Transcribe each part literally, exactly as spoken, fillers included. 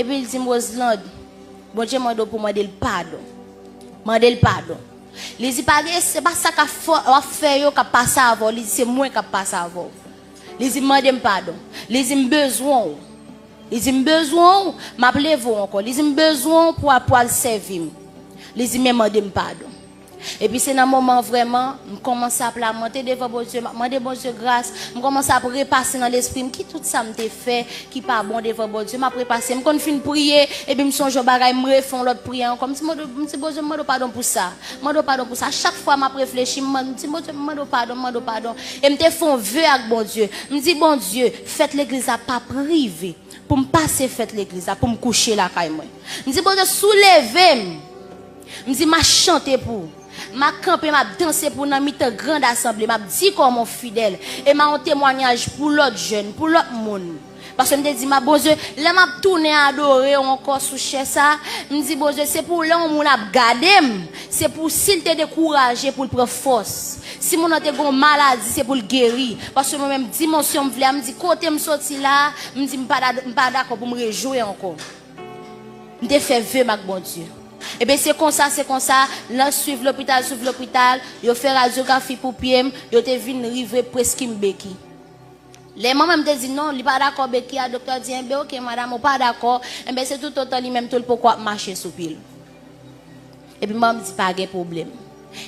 Epi l di m, Roseland, Bondye mande w pou mande l padon. Mande l padon. Li di, pa gen, se pa sa k ap fè, w ap fè yo k ap pase avè w. Li di, se mwen k ap pase avè w. Li di, mande m padon. Li di, m bezwen w. Li di, m bezwen w, m ap leve w ankò. Li di, m bezwen w pou, pou al sèvi m. Li di, men mande m padon. Epi se nan moman vrèman, m kòmanse ap lamante devan Bondye, m ap mande Bondye gras, m kòmanse ap repase nan lespri m ki tout sa m te fè ki pa bon devan Bondye, m ap repase, m konn fin priye, epi m sonje yon bagay, m refè yon lòt priyè ankò, m di, Bondye, m di, Bondye, m mande w padon pou sa, m mande w padon pou sa, chak fwa m ap reflechi, m man- m di, Bondye, m mande w padon, m mande w padon, e m te fè yon ve ak Bondye, m di, Bondye, fèt legliz la pa prive pou m pase fèt legliz la, pou m kouche lakay mwen, m di, Bondye, si w leve m, M di, m a chante pou ou. M a kanpe, m ap danse pou ou nan mitan grand asanble. M ap di kòman w fidèl. E m a yon temwayaj pou lòt jèn, pou lòt moun. Paske m te di, m a, Bondye, lè m ap tounen adore w ankò sou chè sa, m di, Bondye, se pou lè yon moun ap gade m, se pou si l te dekouraje, pou l pran fòs. Si moun nan te gen yon maladi, se pou l geri. Paske mwen menm, dimansyon m vle a, m di, kote m soti la, m di, m pa da- m pa dakò pou m rejwe ankò. M te fè ve m ak Bondye. Ebyen, se konsa, se konsa, l al swiv lopital, swiv lopital, yo fè radyografi pou pye m, yo te vin rive preski m beki. Lè manman m te di non, li pa dakò beki a, doktè di, enben, oke, madanm, ou pa dakò, enben, se toutotan li menm tou, l poko ap mache sou pye l. Epi manman m di, pa gen pwoblèm.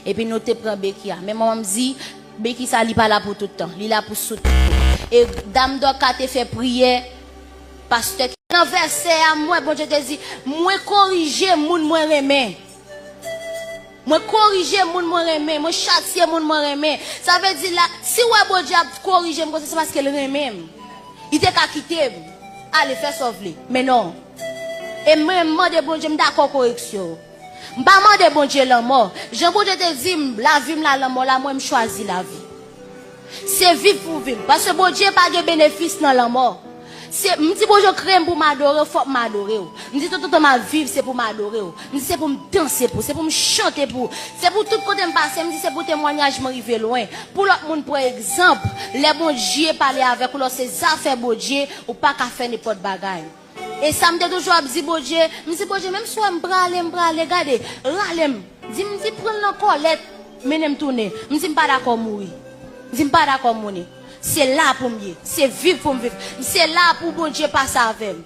Epi nou te pran beki a. Men manman m di, beki sa, li pa la pou tout tan, li la pou sou tan. E dam Dòka te fè priyè, pastè ki nan vèsè a, m wè Bondye te di, mwen korije moun mwen renmen. Mwen korije moun mwen renmen, mwen chatye moun mwen renmen. Sa vle di la, si w wè Bondye ap korije m konsa, se paske l renmen m. Li te ka kite m ale fè sa w vle. Men non. E mwen, m mande Bondye, m dakò koreksyon. M pa mande Bondye lanmò. Jan Bondye te di m, lavi m la, lanmò la, mwen, m chwazi lavi. Se viv pou viv. Paske Bondye pa gen benefis nan lanmò. Se, m di Bondye, kreye m pou m adore w, fòk m adore w. M di toutotan m ap viv, se pou m adore w. M di se pou m danse pou w, se pou m chante pou w. Se pou tout kote m pase, m di se pou temwayaj mwen rive lwen. Pou lòt moun pran egzanp, lè Bondye pale avèk ou, lè w se zafè Bondye, ou pa ka fè nenpòt bagay. E sa m te toujou ap di Bondye, m di, Bondye, menm si w wè m prale, m prale, gade, rale m. Di m, di pran l nan kòlèt, mennen m tounen. M di m pa dakò mouri. M di m pa dakò mouri. Se la pou m ye. Se viv pou m viv. M se la pou Bondye pase avè m.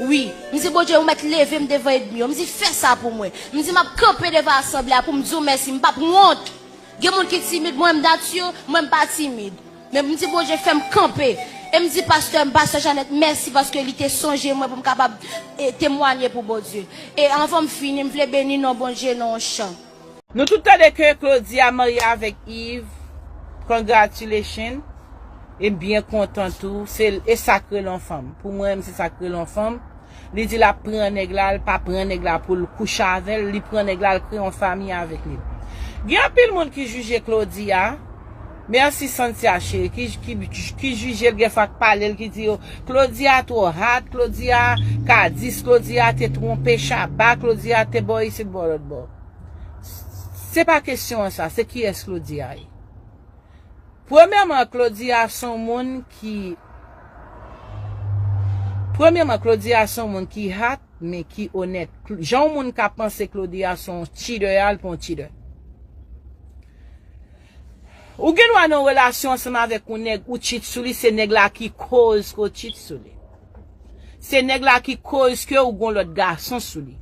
Wi. M di Bondye, ou mèt leve m devan ènmi yo. M di fè sa pou mwen. M di m ap kanpe devan asanble a pou m di w mèsi. M p ap wont. Gen moun ki timid, mwen m nati, mwen m pa timid. Men m di Bondye fè m kanpe. E m di pastè m, pastè Janèt, mèsi paske li te sonje mwen pou m kapab e, temwanye pou Bondye. E anvan m fini, m vle beni non Bondye nan yon chan. Nou tout tande ke Claudia marye avèk Yves. Congratulations. E m byen kontan tou. Se, e sa k rele yon fanm. Pou mwen, se sa k rele yon fanm. Li di l ap pran nèg la, l pa pran nèg la pou l kouche avè l, li pran nèg la, l kreye yon fanmi avèk li. Gen anpil moun ki jije Claudia, mèsi Santia cheri, ki, ki, ki jije l, gen fwa k pale l, ki di yo, Claudia twò hat, Claudia ka dis, Claudia te twonpe Chaba, Claudia te bò isit bò lòt bò. Se pa kesyon an sa, se kiyès Claudia ye. Premyèman, Claudia se yon moun ki, premyèman, Claudia se yon moun ki hat, men ki onèt. Jan yon moun ka panse Claudia se yon cheater a, l pa yon cheater. Ou gen dwa nan yon relasyon ansanm avèk yon nèg, ou cheat sou li, se nèg la ki koz ke w cheat sou li. Se nèg la ki koz ke ou gon lòt gason sou li.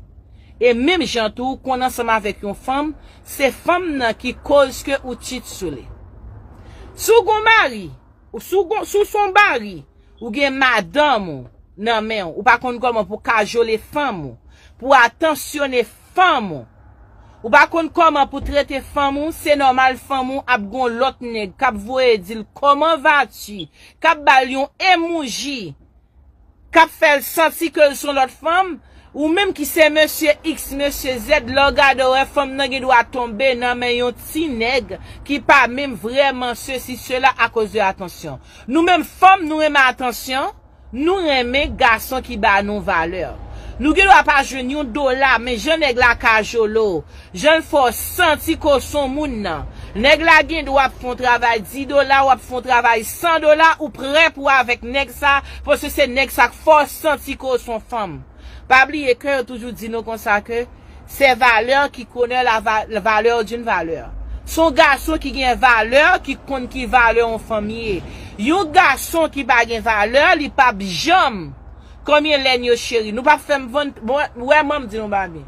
E menm jan tou, ou konn ansanm avèk yon fanm, se fanm nan ki koz ke ou cheat sou li. Si w gon mari, ou si w gon, si w son mari, ou gen madanm ou nan men w, ou pa konn kòman pou kajole fanm ou, pou atansyone fanm ou, ou pa konn kòman pou trete fanm ou, se nòmal fanm ou ap gon lòt nèg k ap voye di l comment vas-tu, k ap ba l yon emoji, k ap fè l santi ke l se yon lòt fanm, ou menm ki se mesye X, mesye Z, lè w gade w wè fanm nan gen dwa tonbe nan men yon ti nèg ki pa menm vrèman sesi sela akoz de atansyon. Nou menm fanm, nou renmen atansyon, nou renmen gason ki ba nou valè. Nou gen dwa pa jwenn yon dola, men jan nèg la kajole w, jan l fè w santi ke w se yon moun nan. Nèg la gen dwa ap fè yon travay dis dola, w ap fè yon travay san dola, ou prè pou w avèk nèg sa, paske se nèg sa k fè w santi ke w se yon fanm. Pa bliye ke yo toujou di nou konsa ke c'est valeur qui connaît la va- la valeur d'une valeur. Se yon gason ki gen valè ki konn ki valè yon fanm ye. Yon gason ki pa gen valè, li p ap janm. Konbyen lèn yo cheri? Nou p ap fè m vann. Bon, wè, mwen m di nou bagay.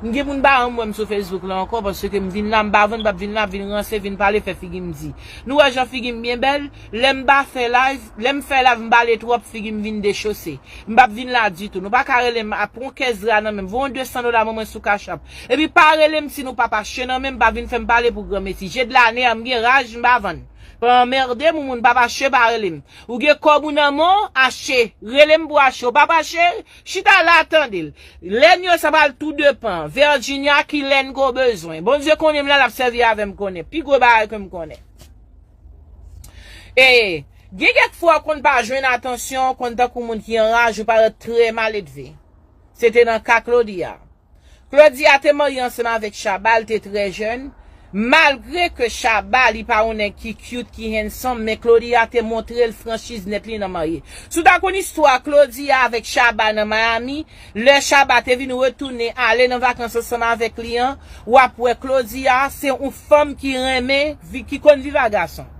M gen moun ba m wè m sou Facebook la ankò, paske m vin la, m pa vann, m p ap vin la, vin ranse, vin pale, fè figi m di. Nou wè jan figi m byen bèl? Lè m pa fè live, lè m fè live, m pale twòp, figi m vin dechose. M p ap vin la ditou. Nou pa ka rele m, a pran kès dra nan men m. Voye yon de san dola ban mwen sou Cash App. Epi pa rele m si nou p ap achte nan men m, pa vin fè m pale pou granmesi. Je de lane an, m gen raj, m pa vann. Pa anmède m, ou moun p ap achte, pa rele m. Ou gen kòb ou nan men w, achte. Rele m pou achte. Ou p ap achte, chita la, tande l. Lèn yo, sa pral tou depan. Virginia, ki lèn ke w bezwen? Bondye konnen m la, l ap sèvi avè m konnen. Pi gwo bagay ke m konnen. E, gen kèk fwa w konn pa jwenn atansyon, w konn tankou moun ki anraje, ou parèt trè maledve. Se te nan ka Claudia. Claudia te marye ansanm avèk Shabba, l te trè jèn. Malgre ke Shabba, li pa yon nèg ki cute, ki handsome, men Claudia te montre l franchiz nèt li nan marye. Si w ta konn istwa Claudia avèk Shabba nan Miami, lè Shabba te vin retounen ale nan vakans ansanm avèk li an, w ap wè Claudia se yon fanm ki renmen, vi- ki konn viv a gason.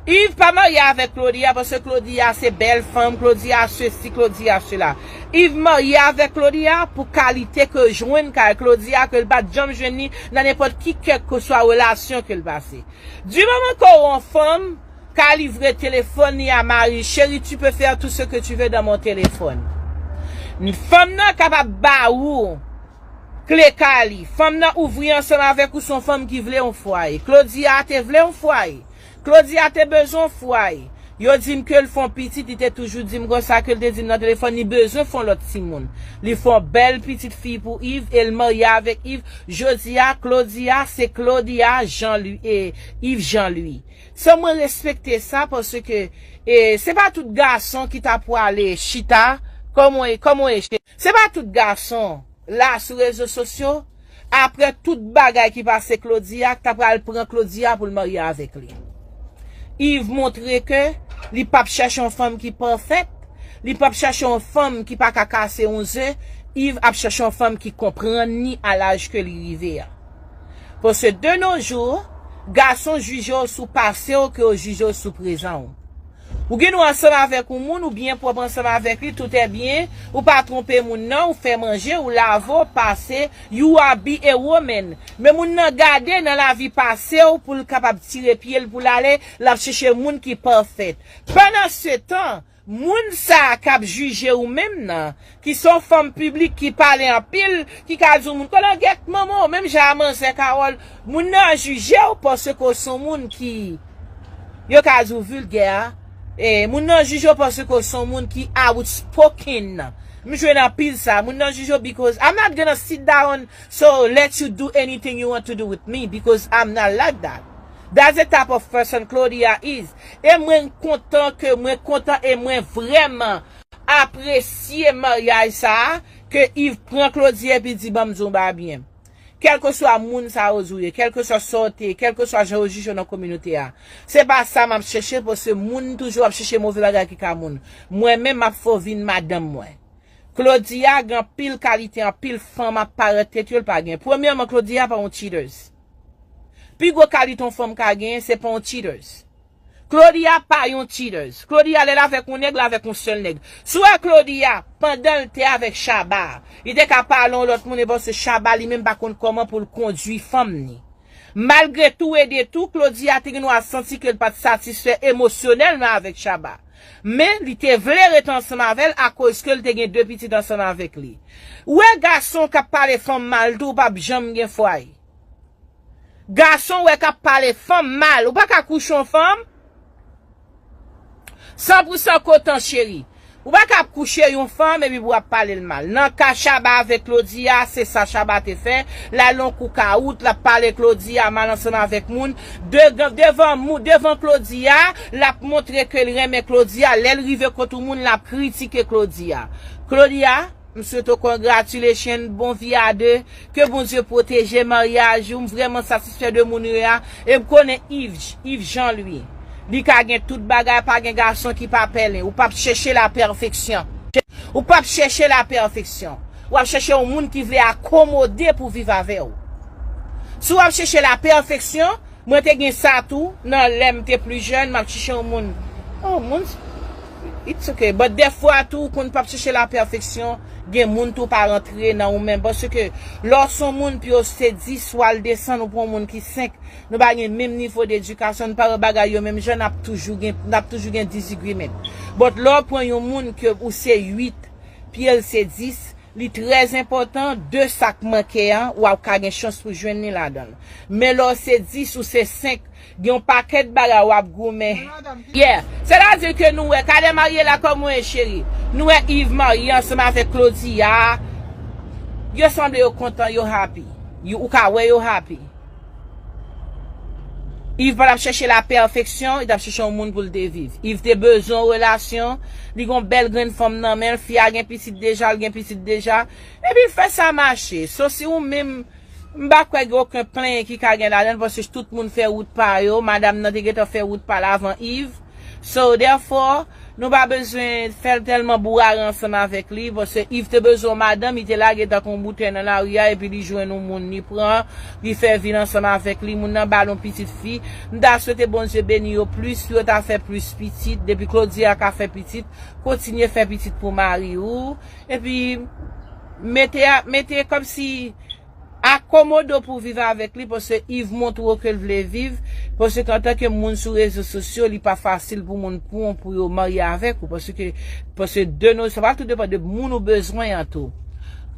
Yves pa marye avèk Claudia paske Claudia se bèl fanm, Claudia sesi, Claudia sela. Yves marye avèk Claudia pou kalite ke jwenn kay Claudia ke l pa t janm jwenn li nan nenpòt ki kèlkeswa relasyon ke l pase. Di moman ke w yon fanm ka livre telefòn li a mari, chérie, tu peux faire tout ce que tu veux dans mon téléphone. Fanm nan kapab ba ou kle kay li. Fanm nan ouvri ansanm avèk ou, se yon fanm ki vle yon fwaye. Claudia te vle yon fwaye. Claudia te bezwen yon fwaye. Yo di m ke l fè yon pitit, li te toujou di m konsa ke l te di m nan telefòn, li bezwen fè yon lòt timoun. Li fè yon bèl pitit fi pou Yves, e l marye avèk Yves. Jodi a, Claudia, se Claudia Jean Louis, e Yves Jean Louis. San mwen respekte sa, paske, e, se pa tout gason ki ta pwale chita, kòman, kòman, se pa tout gason la sou rezo sosyo, apre tout bagay ki pase Claudia, ki ta pral pran Claudia pou l marye avèk li. Yves montre ke li p ap chèche yon fanm ki pafèt, li p ap chèche yon fanm ki pa ka kase yon ze, Yves ap chèche yon fanm ki konprann li a laj ke li rive a. Paske de nos jours, gason jije w sou pase w ke yo jije w sou prezan w. Ou gen dwa ansanm avèk yon moun, ou byen pwòp ansanm avèk li, tout est bien, ou pa twonpe moun nan, ou fè manje, ou lave w, pase, you are be a woman. Men moun nan gade nan lavi pase w pou l kapab tire pye l pou l ale, l ap chèche moun ki pafèt. Pandan se tan, moun sa a k ap jije ou menm nan, ki se yon fanm piblik ki pale anpil, ki ka di yon moun, "Kolangèt manman w," menm jan a manzè Carole, moun nan jije w paske w se yon moun ki, yo ka di w vilgè, e, moun nan jije w paske w se yon moun ki outspoken. M jwenn anpil sa, moun nan jije w because I'm not gonna sit down so let you do anything you want to do with me because I'm not like that. That's the type of person Claudia is. E mwen kontan ke, mwen kontan e mwen vrèman apresye maryaj sa a ke Yves pran Claudia epi di, "Ban m di w yon bagay byen. Kèlkeswa moun sa yo di w ye, kèlkeswa sa w te ye, kèlkeswa jan yo jije w nan kominote a, se pa sa m ap chèche, paske moun toujou ap chèche move bagay ki ka moun. Mwen menm, m ap fè w vin madanm mwen." Claudia gen anpil kalite, anpil fanm ap parèt tèt yo, l pa gen. Premyèman, Claudia pa yon cheaters. Pi gwo kalite yon fanm ka genyen, se pa yon cheaters. Claudia pa yon cheaters. Claudia, lè l avèk yon nèg, l avèk yon sèl nèg. Si w wè Claudia, pandan l te avèk Shabba, li te ka pale yon lòt moun, e paske Shabba li menm pa konn kòman pou l kondui fanm ni. Malgre tou e de tou, Claudia te gen dwa santi ke l pa t satisfè emosyonèlman avèk Shabba. Men, li te vle ret ansanm avè l akoz ke l te gen de pitit ansanm avèk li. Ou wè gason k ap pale fanm mal tou, ou p ap janm gen fwaye. Gason wè k ap pale fanm mal, ou pa ka kouche yon fanm. San pou san kotan cheri. Ou pa ka ap kouche yon fanm epi pou w ap pale l mal. Nan ka Shabba avèk Claudia, se sa Shabba te fè. L al nan koukawout, l ap pale Claudia mal ansanm avèk moun. Degan- devan mou- devan Claudia, l ap montre ke l renmen Claudia. Lè l rive kot yon moun, l ap kritike Claudia. Claudia, m swete w congratulations, bon vi a de. Ke Bondye pwoteje maryaj ou. M vrèman satisfè de moun ou ye a. E m konnen Yves, Yves Jean Louis. Li ka gen tout bagay, pa gen gason ki pa pèlen. Ou p ap chèche la pèfeksyon. Ou p ap chèche lapèfeksyon. W ap chèche yon moun ki vle akomode pou viv avè w. Si w ap chèche lapèfeksyon, mwen te gen sa tou, nan lè m te pli jèn, m ap chèche yon moun. Oh, moun, it's okay. But dèfwa tou, ou konn p ap chèche lapèfeksyon, gen moun tou pa rantre nan ou menm. Paske lè w se yon moun, pi w se dis, w al desann, ou pran yon moun ki senk, nou pa gen menm nivo de edikasyon, nou pa wè bagay yo menm jan, n ap toujou gen, n ap toujou gen disagreement. But lè w pran yon moun ke ou se uit, pi l se dis, li trè enpòtan, de sa k manke an, w ap ka gen chans pou jwenn li ladan l. Men lè w se dis ou se senk, gen yon pakèt bagay w ap goumen. Yeah, sètadi ke nou wè, Kaden marye la kòman w ye, cheri? Nou wè Yves marye ansanm avèk Claudia. Yo sanble yo kontan, yo happy. Yo, ou ka wè yo happy. Yves pa t ap chèche lapèfeksyon, li t ap chèche yon moun pou l te viv. Yves te bezwen yon relasyon, li gon bèl grenn fanm nan men l, fi a gen pitit deja, l gen pitit deja, epi l fè sa mache. So, si ou menm, m pa kwè gen okenn plenyen ki ka gen ladan l, paske tout moun fè wout pa yo, madanm nan te gentan fè wout pa l avan Yves. So, therefore, nou pa bezwen fè l tèlman bourare ansanm avèk li, paske Yves te bezwen yon madanm, li te lage tankou yon boutèy nan lari a, epi li jwenn yon moun, li pran, li fè vi l ansanm avèk li, moun nan ba l yon pitit fi. M ta swete Bondye beni yo plis, pou yo ta fè plis pitit, depi Claudia ka fè pitit, kontinye fè pitit pou mari w, epi mete, mete kòmsi akomode w pou viv avèk li, paske Yves montre w ke l vle viv, paske antanke moun sou rezo sosyo, li pa fasil pou moun pran w pou yo marye avèk ou, paske, paske de no, sa va tou depann de moun ou bezwen an tou.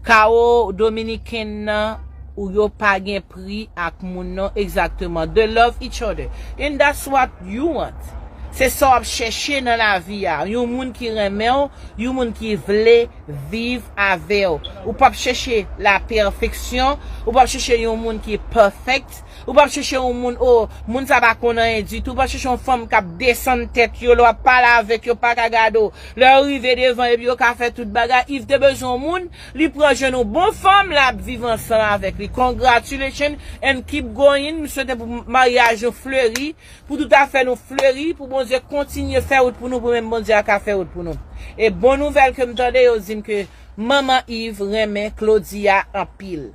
Kawo dominiken nan, ou yo pa gen pri ak moun non, egzakteman. They love each other. And that's what you want. Se sa w ap chèche nan lavi a. Yon moun ki renmen w, yon moun ki vle viv avè w. Ou p ap chèche lapèfeksyon, ou p ap chèche yon moun ki perfect, ou p ap chèche yon moun, oh, moun sa pa konn anyen ditou, ou p ap chèche yon fanm k ap desann tèt yo, lè w ap pale avèk yo, pa ka gade w. Lè yo rive devan epi yo ka fè tout bagay, Yves te bezwen yon moun, li pran jwenn yon bon fanm, l ap viv ansanm avèk li. Congratulations and keep going, m swete pou maryaj nou fleri, pou tout afè nou fleri, pou Bondye kontinye fè wout pou nou, pou menm Bondye a ka fè wout pou nou. E bon nouvèl ke m tande, yo di m ke manman Yves renmen Claudia anpil.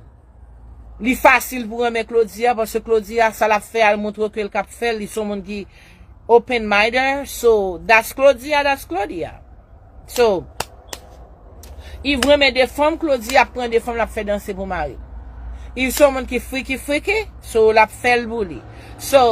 Li fasil pou renmen Claudia, paske Claudia, sa l ap fè a, l montre w ke l k ap fè l, li se yon moun ki open-minded, so, that's Claudia, that's Claudia. So, Yves renmen de fanm, Claudia ap pran de fanm, l ap fè danse pou mari. Yves se yon moun ki friki friki, so, l ap fè l pou li. So,